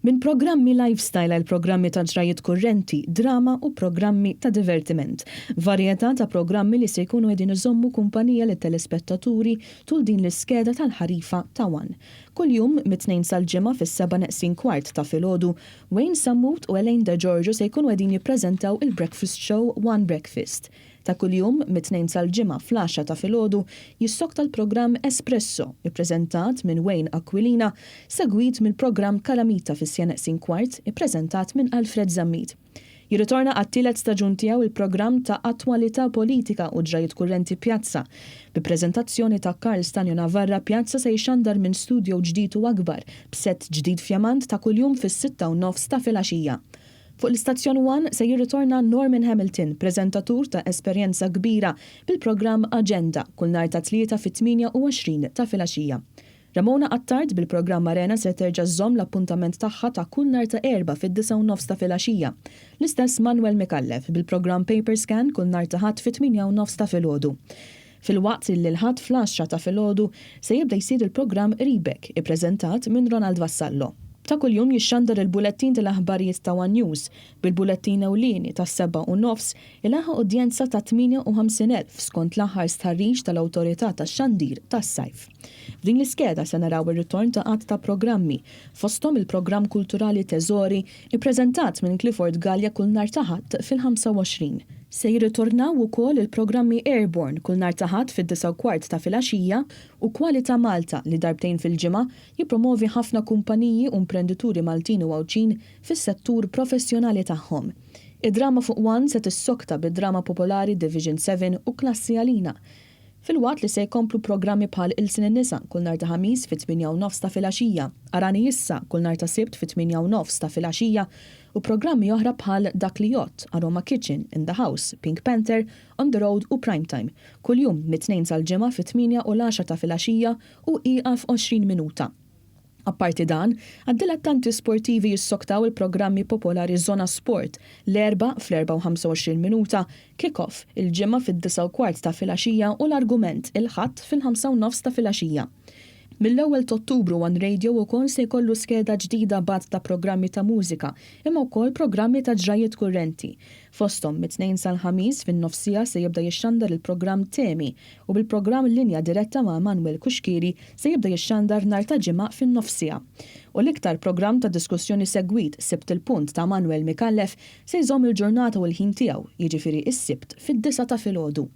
Minn programmi lifestyle għal programmi ta' ġrajiet kurrenti, drama u programmi ta' divertiment. Varjetà ta' programmi li se jkunu qegħdin iżommu kumpanija lit-telespettaturi tul din l-iskeda tal-ħarifa ta' One. Kuljum, mit-Tnejn sal-Ġimgħa fis-sebgħa neqsin kwart ta' filgħodu, Wayne Sammut u Elaine Degiorgio se jkunu qegħdin jippreżentaw il-breakfast show One Breakfast. Ta' kuljum, mit-Tnejn sal-Ġimgħa fl-għaxra ta' filgħodu, jissokta l-programm Espresso, ippreżentat minn Wayne Aquilina, segwit mill-programm Kalamita fis-siegħa neqsin kwart, ippreżentat minn Alfred Zammit. Jirritorna għat-tielet staġun tiegħu il-programm ta' attwalità politika u ġrajiet kurrenti Pjazza. Bi preżentazzjoni ta' Karl Stanio Navarra, Pjazza se jixxandar minn studio ġdid u akbar, b'sett ġdid fjamant ta' kuljum fis-sitta u nofs ta' filgħaxija. Fuq l-istazzjon One se jirritorna Norman Hamilton, preżentatur ta' esperjenza kbira bil-programm Aġenda kull nhar ta' Tlieta fit-28 ta' filgħaxija. Ramona Attard bil-programm Arena se terġa' żżomm l-appuntament tagħha ta' kull nhar ta' Erbgħa fid-disgħa u nofs ta' filgħaxija. L-istess Manuel Micallef bil-programm Paper Scan kull nhar ta' Ħadd fit-tmienja u nofs ta' filgħodu. Filwaqt illi l-Ħadd fl-għaxra ta' filgħodu se jibda jsir il-programm Qribek, ippreżentat minn Ronald Vassallo. Ta' kuljum jixxandar il-bulettin tal-aħbarijiet ta' one News, bil-bulettin ewlieni tas-sebgħa u nofs ilaħħaq udjenza ta' 58,000 skont l-aħħar stħarriġ tal-Awtorità tax-Xandir tas-Sajf. F'din l-iskeda se naraw ir-ritorn ta' għadd ta' programmi, fosthom il-programm kulturali Teżori, ippreżentat minn Clifford Galea kull nhar ta' Ħadd fil-25. Se jirritornaw ukoll il-programmi Airborne kull nhar ta' Ħadd fid-disgħa u kwart ta' filgħaxija u Kwalità Malta li darbtejn fil-ġimgħa jippromovi ħafna kumpaniji u imprendituri Maltin u Għawdxin fis-settur professjonali tagħhom. Id-drama fuq One se tissokta bid-drama popolari Division Seven u Klassi Għalina. Filwaqt li se jkomplu programmi bħal Ilsien in-Nisa kull nhar ta' Ħamis fit-tmienja u nofs ta' filgħaxija, Arani Issa kull nhar ta' Sibt fit-tmienja u nofs ta' filgħaxija u programmi oħra bħal Dak li Jgħodd, Aroma Kitchen, In the House, Pink Panther, On the Road u Prime Time, kuljum mit-Tnejn sal-Ġimgħa fit-tmienja u l-għaxra ta' filgħaxija u ieqaf 20 minuta. Apparti dan, għad-dilettanti sportivi jissoktaw il-programmi popolari Zona Sport, l-Erbgħa fl-erbgħa u 25 minuta, Kick Off, il-Ġimgħa fid-disgħa u kwart ta' filgħaxija u L-Argument, il-Ħadd fil-ħamsa u nofs ta' filgħaxija. Mill-ewwel t'Ottubru One Radio ukoll se jkollu skeda ġdida b'għadd ta' programmi ta' mużika, imma wkoll programmi ta' ġrajjiet kurrenti. Fosthom, mit-Tnejn sal-Ħamis fin-nofsiegħa se jibda jixxandar il-programm Temi u bil-programm Linja Diretta ma' Emanuel Cuschieri se jibda jixxandar nhar ta' Ġimgħa fin-nofsiegħa. U l-iktar programm ta' diskussjoni segwit, Sibt il-Punt ta' Manuel Micallef, se jżomm il-ġurnata u l-ħin tiegħu, jiġifieri s-Sibt fid-disgħa ta' filgħodu.